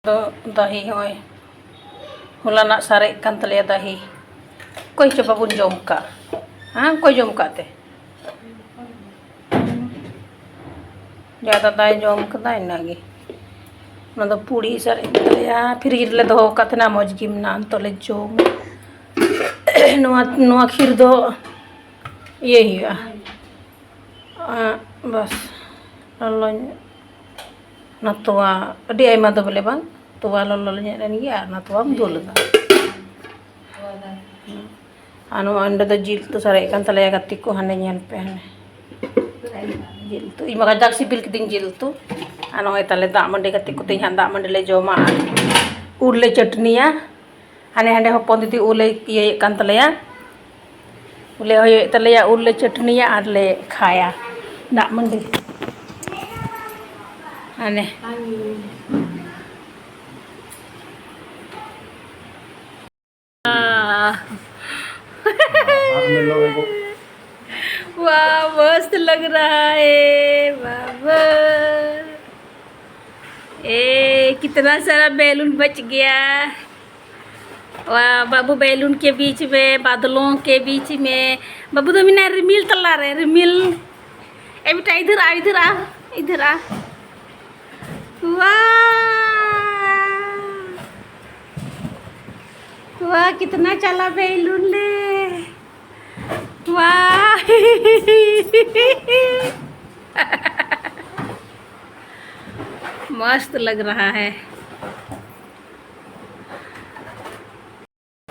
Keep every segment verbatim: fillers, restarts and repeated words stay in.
ᱫᱚ ᱫᱟᱦᱤ ᱦᱚᱸᱜᱼᱚᱭ ᱦᱚᱞᱟᱱᱟᱜ ᱥᱟᱨᱮᱡ ᱠᱟᱱ ᱛᱟᱞᱮᱭᱟ ᱫᱟᱦᱤ᱾ ᱚᱠᱚᱭ ᱪᱚ ᱵᱟᱵᱚᱱ ᱡᱚᱢ ᱠᱟᱜ? ᱦᱮᱸ, ᱚᱠᱚᱭ ᱡᱚᱢ ᱠᱟᱜ ᱛᱮ? ᱡᱟ ᱫᱟᱫᱟᱭ ᱡᱚᱢ ᱠᱟᱫᱟ ᱤᱱᱟᱹᱜᱮ᱾ ᱚᱱᱟ ᱫᱚ ᱯᱩᱲᱤ ᱥᱟᱨᱮᱡ ᱠᱟᱱ ᱛᱟᱞᱮᱭᱟ, ᱯᱷᱨᱤᱡᱽ ᱨᱮᱞᱮ ᱫᱚᱦᱚ ᱟᱠᱟᱫ ᱛᱟᱦᱮᱱᱟ, ᱢᱚᱡᱽ ᱜᱮ ᱢᱮᱱᱟᱜᱼᱟ, ᱱᱤᱛᱚᱜ ᱞᱮ ᱡᱚᱢᱟ᱾ ᱱᱚᱣᱟ, ᱱᱚᱣᱟ ᱠᱷᱤᱨ ᱫᱚ ᱤᱭᱟᱹᱭ ᱦᱩᱭᱩᱜᱼᱟ᱾ ᱟᱸ, ᱵᱟᱥ, ᱞᱚᱞᱚ ᱧᱚᱜ᱾ ᱚᱱᱟ ᱛᱚᱣᱟ ᱟᱹᱰᱤ ᱟᱭᱢᱟ ᱫᱚ ᱵᱚᱞᱮ ᱵᱟᱝ, ᱛᱚᱣᱟ ᱞᱚᱞᱚ ᱧᱚᱜ ᱞᱮᱱ ᱜᱮ ᱟᱨ ᱚᱱᱟ ᱛᱚᱣᱟᱢ ᱫᱩᱞ ᱟᱫᱟ᱾ ᱟᱨ ᱱᱚᱣᱟ ᱚᱸᱰᱮ ᱫᱚ ᱡᱤᱞ ᱩᱛᱩ ᱥᱟᱨᱮᱡ ᱠᱟᱱ ᱛᱟᱞᱮᱭᱟ ᱜᱟᱛᱮ ᱠᱚ, ᱦᱟᱱᱮ ᱧᱮᱞ ᱯᱮ ᱦᱟᱱᱮ᱾ ᱡᱤᱞ ᱩᱛᱩ, ᱤᱧ ᱢᱟ ᱠᱟᱡᱟᱠ ᱥᱤᱵᱤᱞ ᱠᱤᱫᱤᱧ ᱡᱤᱞ ᱩᱛᱩ᱾ ᱟᱨ ᱱᱚᱜᱼᱚᱭ ᱛᱟᱞᱮ ᱫᱟᱜ ᱢᱟᱹᱰᱤ ᱜᱟᱛᱮ ᱠᱚ, ᱛᱮᱦᱮᱧ ᱦᱟᱸᱜ ᱫᱟᱜ ᱢᱟᱹᱰᱤ ᱞᱮ ᱡᱚᱢᱟ ᱟᱨ ᱩᱞ ᱞᱮ ᱪᱟᱹᱴᱱᱤᱭᱟ᱾ ᱦᱟᱱᱮ ᱦᱟᱸᱰᱮ ᱦᱚᱯᱚᱱ ᱫᱤᱫᱤ ᱩᱞᱮ ᱤᱭᱟᱹᱭᱮᱫ ᱠᱟᱱ ᱛᱟᱞᱮᱭᱟ, ᱩᱞᱮ ᱦᱚᱭᱚᱭᱮᱫ ᱛᱟᱞᱮᱭᱟ, ᱩᱞ ᱞᱮ ᱪᱟᱹᱴᱱᱤᱭᱟ ᱟᱨ ᱞᱮ ᱠᱷᱟᱭᱟ ᱫᱟᱜ ᱢᱟᱹᱰᱤ᱾ ᱦᱟᱱᱮ᱾ वाह, मस्त लग रहा है बाबा। ए, कितना सारा बैलून बच गया। वाह, बाबू बैलून के बीच में, बादलों के बीच में। बाबू तो मिना रिमिल तला रहे, रिमिल। ए बेटा, इधर आ, इधर आ, इधर आ। वाह, वाह, कितना चला बैलून ले। वाह। मस्त लग रहा है।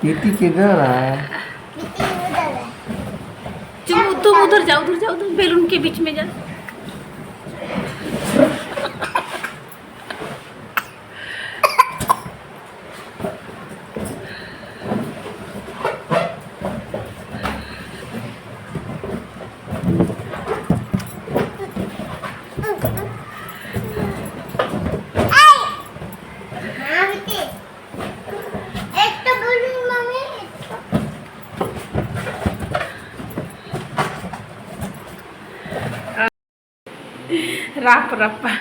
टीटी किधर है? तुम, तुम उधर जाओ, उधर जाओ, उधर बैलून के बीच में जा। ᱨᱟᱯ ᱨᱟᱯᱟ᱾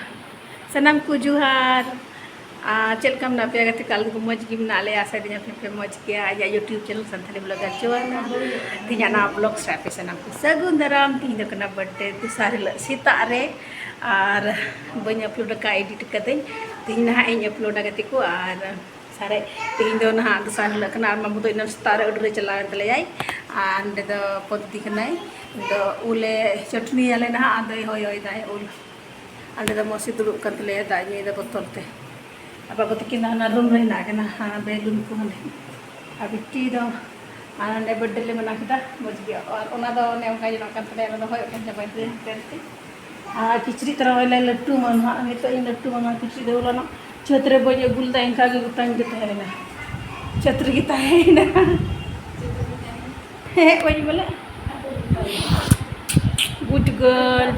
ᱥᱟᱱᱟᱢ ᱠᱚ ᱡᱚᱦᱟᱨ᱾ ᱟᱨ ᱪᱮᱫ ᱞᱮᱠᱟ ᱢᱮᱱᱟᱜ ᱯᱮᱭᱟ ᱜᱟᱛᱮ ᱠᱚ? ᱟᱞᱮ ᱫᱚ ᱢᱚᱡᱽ ᱜᱮ ᱢᱮᱱᱟᱜ ᱞᱮᱭᱟ, ᱟᱥᱟᱭ ᱫᱟᱹᱧ ᱟᱯᱮ ᱯᱮ ᱢᱚᱡᱽ ᱜᱮᱭᱟ᱾ ᱟᱡᱟᱜ YouTube channel ᱥᱟᱱᱛᱟᱲᱤ blogger ᱡᱚᱣᱟᱱᱟ᱾ ᱛᱮᱦᱮᱧᱟᱜ ᱱᱟᱣᱟ vlog ᱨᱮ ᱟᱯᱮ ᱥᱟᱱᱟᱢ ᱠᱚ ᱥᱟᱹᱜᱩᱱ ᱫᱟᱨᱟᱢ᱾ ᱛᱮᱦᱮᱧ ᱫᱚ ᱠᱟᱱᱟ birthday ᱫᱚᱥᱟᱨ ᱦᱤᱞᱳᱜ ᱥᱮᱛᱟᱜ ᱨᱮ, ᱟᱨ ᱵᱟᱹᱧ upload ᱟᱠᱟᱫᱼᱟ, edit ᱠᱟᱹᱫᱟᱹᱧ᱾ ᱛᱮᱦᱮᱧ ᱱᱟᱦᱟᱜ ᱤᱧ uploadᱟ ᱜᱟᱛᱮ ᱠᱚ, ᱟᱨ ᱥᱟᱨᱮᱡ ᱛᱮᱦᱮᱧ ᱫᱚ ᱱᱟᱦᱟᱜ ᱫᱚᱥᱟᱨ ᱦᱤᱞᱳᱜ ᱠᱟᱱᱟ, ᱟᱨ ᱢᱟᱢᱩ ᱫᱚ ᱮᱱᱟᱝ ᱥᱮᱛᱟᱜ ᱨᱮ ᱟᱹᱰᱤ ᱨᱮ ᱪᱟᱞᱟᱣᱮᱱ ᱛᱟᱞᱮᱭᱟᱭ᱾ ᱟᱨ ᱱᱚᱸᱰᱮ ᱫᱚ ᱯᱚᱫᱽᱫᱤ ᱠᱟᱱᱟᱭ, ᱫᱚ ᱩᱞᱮ ᱪᱟᱹᱴᱱᱤᱭᱟᱞᱮ ᱱᱟᱦᱟᱜ, ᱟᱫᱚᱭ ᱦᱚᱭ ᱦᱚᱭ ᱫᱟᱭ ᱩᱞ᱾ ᱟᱞᱮ ᱫᱚ ᱢᱚᱥᱤ ᱫᱩᱲᱩᱵ ᱠᱟᱱ ᱛᱟᱞᱮᱭᱟ ᱫᱟᱜ ᱧᱩᱭᱮᱫᱟ ᱵᱚᱛᱚᱞ ᱛᱮ᱾ ᱟᱨ ᱵᱟᱵᱟ ᱛᱟᱹᱠᱤᱱ ᱫᱚ ᱦᱟᱱᱟ room ᱨᱮ ᱦᱮᱱᱟᱜ ᱠᱤᱱᱟ, ᱦᱟᱱᱟ ᱵᱮᱞᱩᱱ ᱠᱚ ᱦᱟᱸᱰᱮ᱾ ᱟᱨ ᱵᱤᱴᱤ ᱫᱚ ᱟᱨ ᱱᱚᱸᱰᱮ birthday ᱞᱮ ᱢᱟᱱᱟᱣ ᱠᱮᱫᱟ ᱢᱚᱡᱽ ᱜᱮ᱾ ᱟᱨ ᱚᱱᱟ ᱫᱚ ᱚᱱᱮ ᱚᱱᱠᱟ ᱧᱮᱞᱚᱜ ᱠᱟᱱ ᱛᱟᱞᱮᱭᱟ, ᱚᱱᱟ ᱫᱚ ᱦᱚᱭᱚᱜ ᱠᱟᱱ ᱪᱟᱵᱟᱭᱮᱱ ᱛᱟᱞᱮᱭᱟ ᱦᱟᱱᱛᱮ ᱱᱟᱛᱮ᱾ ᱟᱨ ᱠᱤᱪᱨᱤᱡ ᱛᱟᱨᱟ ᱦᱚᱸ ᱞᱮ ᱞᱟᱹᱴᱩ ᱢᱟ ᱱᱟᱦᱟᱜ, ᱱᱤᱛᱚᱜ ᱤᱧ ᱞᱟᱹᱴᱩ ᱢᱟ, ᱱᱚᱣᱟ ᱠᱤᱪᱨᱤᱡ ᱫᱚ ᱦᱚᱞᱟᱱᱚᱜ ᱪᱷᱟᱹᱛ ᱨᱮ ᱵᱟᱹᱧ ᱟᱹᱜᱩ ᱞᱮᱫᱟ, ᱮᱱᱠᱟ ᱜᱮ ᱜᱚᱴᱟᱧ ᱜᱮ ᱛᱟᱦᱮᱸ ᱞᱮᱱᱟ, ᱪᱷᱟᱹᱛ ᱨᱮᱜᱮ ᱛᱟᱦᱮᱸᱭᱮᱱᱟ᱾ ᱦᱮᱸ, ᱚᱭ ᱵᱚᱞᱮ᱾ Good girl.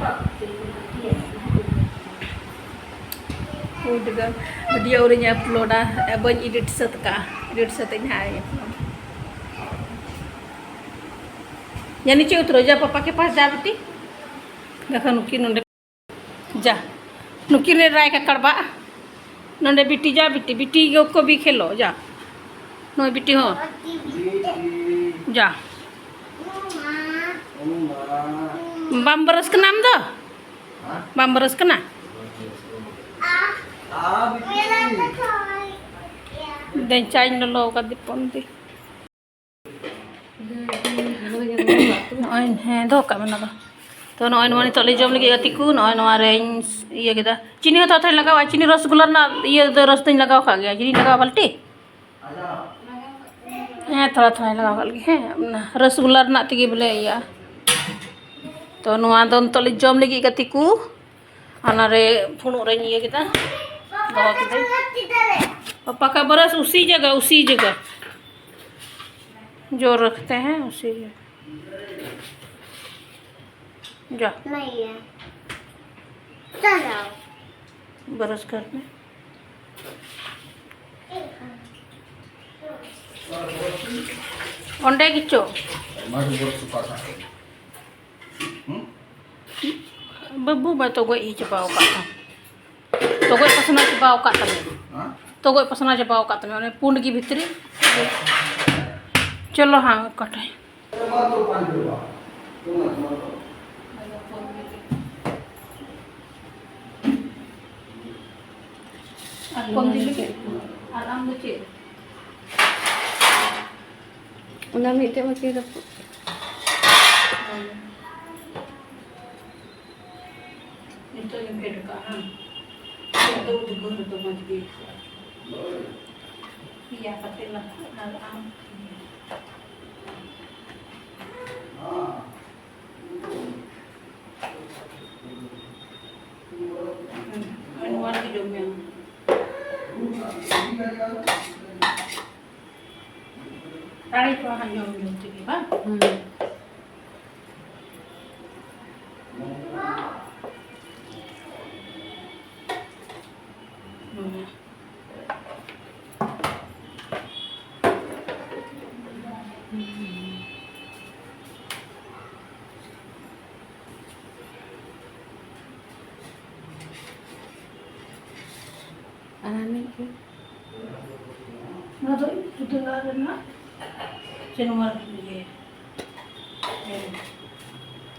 Good girl. Video ᱟᱹᱣᱨᱤᱧ uploadᱟ, ᱵᱟᱹᱧ edit ᱥᱟᱹᱛ ᱠᱟᱜᱼᱟ᱾ Edit ᱥᱟᱹᱛ ᱟᱹᱧ ᱦᱟᱸᱜ, upload᱾ ᱡᱟᱹᱱᱤ ᱪᱮᱫ ᱩᱛᱨᱚ ᱡᱟ ᱯᱟᱯᱟ ᱠᱮ ᱯᱟᱥ ᱡᱟ ᱵᱤᱴᱤ᱾ ᱫᱮᱠᱷᱟ ᱱᱩᱠᱤᱱ ᱱᱚᱰᱮ᱾ ᱡᱟ, ᱱᱩᱠᱤᱱ ᱨᱮ ᱨᱟᱭ ᱠᱟᱠᱟᱲ ᱵᱟ᱾ ᱱᱚᱰᱮ ᱵᱤᱴᱤ ᱡᱟ, ᱵᱤᱴᱤ, ᱵᱤᱴᱤ ᱜᱮ ᱠᱚ ᱵᱤ ᱠᱷᱮᱞᱚ, ᱡᱟ᱾ ᱱᱩᱭ ᱵᱤᱴᱤ ᱦᱚᱸ᱾ ᱡᱟ᱾ ᱵᱟᱢ ᱵᱨᱟᱥ ᱠᱟᱱᱟ ᱟᱢ ᱫᱚ? ᱵᱟᱢ ᱵᱨᱟᱥ ᱠᱟᱱᱟ? ᱫᱮᱱ ᱪᱟᱧ ᱞᱚᱞᱚ ᱟᱠᱟᱫ ᱫᱤᱯᱚᱱ ᱫᱤ᱾ ᱱᱚᱜᱼᱚᱭ, ᱦᱮᱸ, ᱫᱚᱦᱚ ᱠᱟᱜ ᱢᱮ ᱚᱱᱟ ᱫᱚ᱾ ᱛᱚ, ᱱᱚᱜᱼᱚᱭ ᱱᱚᱣᱟ ᱱᱤᱛᱚᱜ ᱞᱮ ᱡᱚᱢ ᱞᱟᱹᱜᱤᱫ ᱜᱟᱛᱮ ᱠᱚ᱾ ᱱᱚᱜᱼᱚᱭ ᱱᱚᱣᱟ ᱨᱮᱧ ᱤᱭᱟᱹ ᱠᱮᱫᱟ, ᱪᱤᱱᱤ ᱦᱚᱸ ᱛᱷᱚᱲᱟ ᱛᱷᱚᱲᱟᱧ ᱞᱟᱜᱟᱣᱟ᱾ ᱪᱤᱱᱤ ᱨᱚᱥᱜᱩᱞᱞᱟ ᱨᱮᱱᱟᱜ ᱤᱭᱟᱹ ᱫᱚ ᱨᱚᱥ ᱫᱚᱧ ᱞᱟᱜᱟᱣ ᱠᱟᱜ ᱜᱮᱭᱟ᱾ ᱪᱤᱱᱤᱧ ᱞᱟᱜᱟᱣᱟ ᱵᱟᱹᱞᱴᱤ? ᱦᱮᱸ, ᱛᱷᱚᱲᱟ ᱛᱷᱚᱲᱟᱧ ᱞᱟᱜᱟᱣ ᱠᱟᱜ ᱞᱮᱜᱮ᱾ ᱦᱮᱸ, ᱚᱱᱟ ᱨᱚᱥᱜᱩᱞᱞᱟ ᱨᱮᱱᱟᱜ ᱛᱮᱜᱮ ᱵᱚᱞᱮ ᱤᱭᱟᱹᱜᱼᱟ᱾ ᱛᱚ, ᱱᱚᱣᱟ ᱫᱚ ᱱᱤᱛᱚᱜ ᱞᱮ ᱡᱚᱢ ᱞᱟᱹᱜᱤᱫ ᱜᱟᱛᱮ ᱠᱚ᱾ ᱚᱱᱟᱨᱮ ᱯᱷᱩᱲᱩᱜ ᱨᱮᱧ ᱤᱭᱟᱹ ᱠᱮᱫᱟ, ᱫᱚᱦᱚ ᱠᱮᱫᱟᱹᱧ᱾ पापा का ब्रश उसी जगह, उसी जगह जो रखते हैं, उसी जगह। जा। नहीं है। चल जाओ। ब्रश कर ले। ᱚᱸᱰᱮ ᱜᱮᱪᱚ᱾ ᱵᱟᱹᱵᱩ ᱵᱟᱭ ᱛᱚᱜᱚᱡ ᱤᱭᱟᱹ ᱪᱟᱵᱟᱣ ᱟᱠᱟᱫ ᱛᱟᱢ᱾ ᱛᱚᱜᱚᱡ ᱯᱟᱥᱱᱟᱣ ᱪᱟᱵᱟᱣ ᱟᱠᱟᱫ ᱛᱟᱢᱟ᱾ ᱦᱮᱸ? ᱛᱚᱜᱚᱡ ᱯᱟᱥᱱᱟᱣ ᱪᱟᱵᱟᱣ ᱟᱠᱟᱫ ᱛᱟᱢᱟ, ᱚᱱᱮ ᱯᱩᱸᱰ ᱜᱮ ᱵᱷᱤᱛᱨᱤ᱾ ᱪᱚᱞᱚ ᱦᱟᱸᱜ ᱚᱠᱟᱴᱷᱮ᱾ ᱟᱨ ᱠᱚᱢ ᱫᱤᱞᱤ? ᱟᱨ ᱟᱢ ᱫᱚ ᱪᱮᱫ? ᱚᱱᱟ ᱢᱤᱫᱴᱮᱡ ᱢᱟ ᱠᱤᱱ ᱨᱟᱹᱯᱩᱫ ᱠᱮᱫ᱾ ᱱᱤᱛᱚᱜ ᱜᱮᱢ ᱯᱷᱮᱰ ᱠᱟᱜᱼᱟ, ᱦᱟᱝ? ᱱᱤᱛᱚᱜ ᱩᱫᱽᱜᱟᱹᱨ ᱨᱮᱫᱚ ᱢᱚᱡᱽ ᱜᱮ ᱟᱹᱭᱠᱟᱹᱜᱼᱟ᱾ ᱯᱮᱭᱟ ᱠᱟᱛᱮ ᱞᱟᱜᱟᱜᱼᱟ ᱟᱨ ᱟᱢ ᱦᱩᱸ, ᱱᱚᱣᱟ ᱜᱮ ᱡᱚᱢ ᱢᱮ ᱟᱢ᱾ ᱫᱟᱲᱮ ᱠᱚ ᱦᱟᱸᱜ ᱡᱚᱢ ᱡᱚᱢ ᱛᱮᱜᱮ ᱵᱟᱝ? ᱦᱩᱸ᱾ ᱦᱩᱸ᱾ ᱟᱨ ᱢᱤᱫ ᱜᱮ᱾ ᱱᱚᱣᱟ ᱫᱚ ᱯᱩᱫᱤᱱᱟ ᱨᱮᱱᱟᱜ ᱥᱮ ᱱᱚᱣᱟ ᱨᱮᱱᱟᱜ ᱤᱭᱟᱹ? ᱦᱮᱸ᱾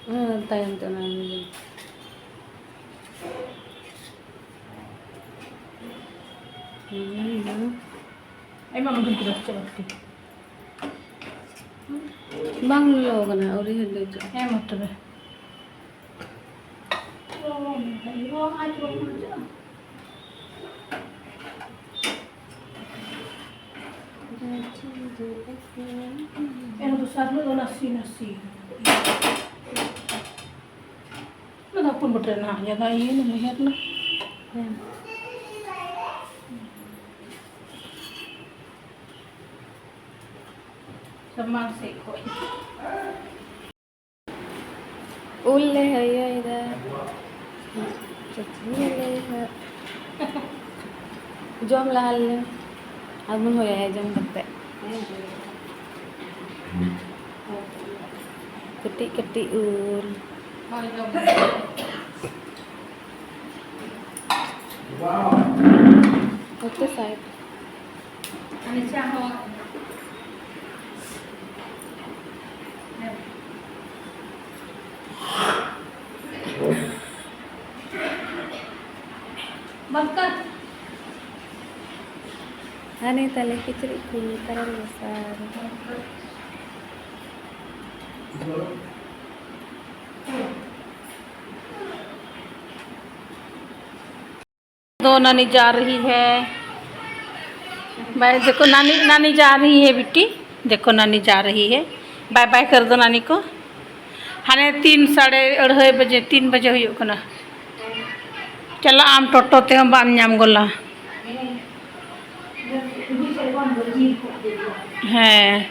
ᱚᱱᱟ ᱛᱟᱭᱚᱢ ᱛᱮ ᱚᱱᱟ ᱤᱭᱟᱹ᱾ ᱦᱩᱸ, ᱦᱩᱸ᱾ ᱟᱭᱢᱟ ᱩᱰᱩᱠ ᱠᱮᱫᱟ ᱥᱮ ᱪᱮᱫ ᱞᱮᱠᱟ? ᱵᱟᱝ ᱞᱚᱞᱚ ᱠᱟᱱᱟ, ᱟᱹᱣᱨᱤ ᱦᱟᱹᱰᱞᱟᱹᱣ ᱦᱚᱪᱚᱜᱼᱟ᱾ ᱦᱮᱸ, ᱢᱟ ᱛᱚᱵᱮ᱾ ᱮᱱ ᱫᱚᱥᱟᱨ ᱦᱤᱞᱳᱜ ᱫᱚ ᱱᱟᱥᱮ ᱱᱟᱥᱮ᱾ ᱚᱱᱟ ᱫᱚ ᱦᱚᱯᱚᱱ ᱵᱟᱹᱴᱤ ᱨᱮ ᱱᱟᱦᱟᱜ ᱡᱟᱫᱟ ᱤᱭᱟᱹᱭᱮᱱᱟ, ᱞᱮᱦᱮᱨ ᱮᱱᱟ᱾ ᱦᱮᱸ᱾ ᱥᱟᱢᱟᱝ ᱥᱮᱫ ᱠᱷᱚᱡ᱾ ᱩᱞ ᱞᱮ ᱦᱚᱭᱚᱭᱮᱫᱟ᱾ ᱪᱟᱹᱴᱱᱤ ᱞᱮ ᱦᱟᱸᱜ᱾ ᱡᱚᱢ ᱞᱟᱦᱟ ᱞᱮ᱾ ᱟᱨ ᱵᱚᱱ ᱦᱚᱭᱚᱭᱟ ᱡᱚᱢ ᱠᱟᱛᱮ᱾ ᱠᱟᱹᱴᱤᱡ ᱠᱟᱹᱴᱤᱡ ᱩᱞ᱾ ᱱᱚᱛᱮ ᱥᱟᱭᱤᱰ᱾ ᱦᱟᱱᱮ ᱛᱟᱞᱮ ᱠᱤᱪᱨᱤᱡ ᱠᱚ ᱛᱟᱨᱟᱞ ᱢᱮᱥᱟ᱾ तो नानी जा रही है। बाय, देखो नानी, नानी जा रही है बेटी। देखो नानी जा रही है। बाय बाय कर दो नानी को। ᱦᱟᱱᱮ ᱛᱤᱱ, ᱥᱟᱲᱮ ᱟᱹᱲᱦᱟᱹᱭ ᱵᱟᱡᱮ, ᱛᱤᱱ ᱵᱟᱡᱮ ᱦᱩᱭᱩᱜ ᱠᱟᱱᱟ᱾ ᱪᱟᱞᱟᱜ ᱟᱢ, ᱴᱳᱴᱳ ᱛᱮᱦᱚᱸ ᱵᱟᱢ ᱧᱟᱢ ᱜᱚᱞᱟ᱾ ᱦᱮᱸ,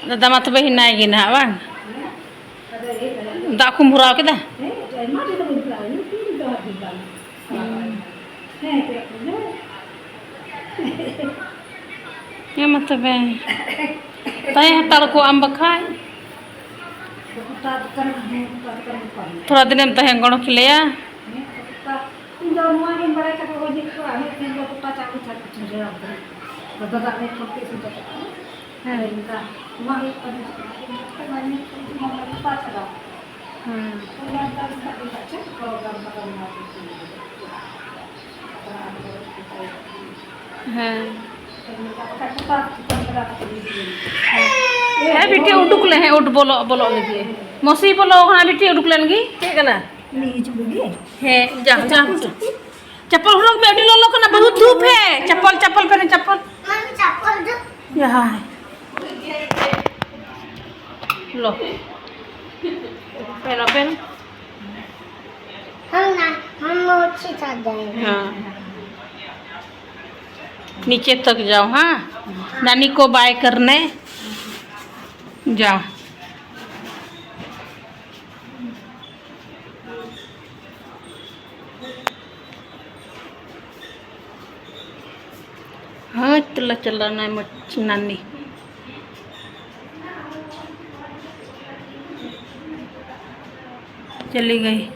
ᱫᱟᱫᱟ ᱢᱟ ᱛᱚᱵᱮ ᱦᱮᱱᱟᱭ ᱜᱮ ᱱᱟᱦᱟᱜ, ᱵᱟᱝ? ᱫᱟᱜ ᱠᱚᱢ ᱵᱷᱚᱨᱟᱣ ᱠᱮᱫᱟ? ᱦᱮᱸ ᱢᱟ ᱛᱚᱵᱮ, ᱛᱟᱦᱮᱸ ᱦᱟᱛᱟᱲ ᱠᱚᱜ ᱟᱢ ᱵᱟᱠᱷᱟᱡ᱾ ᱛᱷᱚᱲᱟ ᱫᱤᱱᱮᱢ ᱛᱟᱦᱮᱸ ᱜᱚᱲᱚ ᱠᱮᱞᱮᱭᱟ᱾ ᱤᱧ ᱫᱚ ᱱᱚᱣᱟ ᱜᱤᱧ ᱵᱟᱲᱟᱭ ᱠᱟᱜ ᱠᱚᱣᱟ ᱡᱮ ᱠᱚᱲᱟ ᱢᱤᱫ ᱴᱷᱮᱱ ᱫᱚ ᱜᱚᱴᱟ ᱪᱟᱣᱞᱮ ᱪᱟᱣᱞᱮ ᱪᱷᱟᱹᱲᱭᱟᱹᱣ ᱟᱠᱟᱱᱟ᱾ ᱫᱟᱫᱟ ᱫᱟᱜ ᱨᱮ ᱠᱷᱚᱲ ᱠᱚ ᱤᱥᱤᱱ ᱠᱟᱛᱮ ᱠᱟᱜᱼᱟ᱾ ᱦᱮᱸ᱾ ᱟᱨ ᱱᱚᱝᱠᱟ ᱱᱚᱣᱟ ᱦᱩᱭᱩᱜ ᱠᱟᱱᱟ ᱪᱮᱫ? ᱱᱚᱣᱟ ᱦᱩᱭᱩᱜ ᱠᱟᱱᱟ ᱪᱮᱫ? ᱦᱮᱸ᱾ ᱚᱱᱟ ᱫᱚ ᱪᱮᱫ ᱞᱮᱠᱟ ᱪᱮᱫ ᱯᱨᱳᱜᱨᱟᱢ ᱠᱟᱫᱟ ᱱᱚᱣᱟ ᱫᱚ? ᱦᱮᱸ᱾ ᱦᱮᱸ, ᱵᱤᱴᱤ, ᱩᱰᱩᱠ ᱞᱮ, ᱦᱮᱸ, ᱩᱰ ᱵᱚᱞᱚᱜ, ᱵᱚᱞᱚᱜ ᱞᱟᱹᱜᱤᱫ᱾ ᱢᱚᱥᱤ ᱵᱚᱞᱚ ᱠᱟᱱᱟ, ᱵᱤᱴᱤ, ᱩᱰᱩᱠ ᱞᱮᱱ ᱜᱮ᱾ ᱪᱮᱫ ᱠᱟᱱᱟ? ᱦᱮᱸ, ᱡᱟ, ᱡᱟ᱾ ᱪᱟᱯᱚᱞ ᱦᱚᱨᱚᱜ ᱢᱮ, ᱟᱹᱰᱤ ᱞᱚᱞᱚ ᱠᱟᱱᱟ, ᱵᱚᱦᱩᱛ ᱫᱷᱩᱯ ᱦᱮ᱾ ᱪᱟᱯᱚᱞ, ᱪᱟᱯᱚᱞ ᱯᱮᱦᱱᱮ, ᱪᱟᱯᱚᱞ᱾ ᱢᱟᱢᱤ, ᱪᱟᱯᱚᱞ ᱫᱚ᱾ ᱭᱟᱦᱟᱭ᱾ ᱞᱚ᱾ Pen, pen. हम ना, हम अच्छी था जाएंगे। हाँ। नीचे तक जाओ, हाँ। नानी को बाय करने जाओ। हाँ, चला, चला ना, मच-, नानी। चली गई।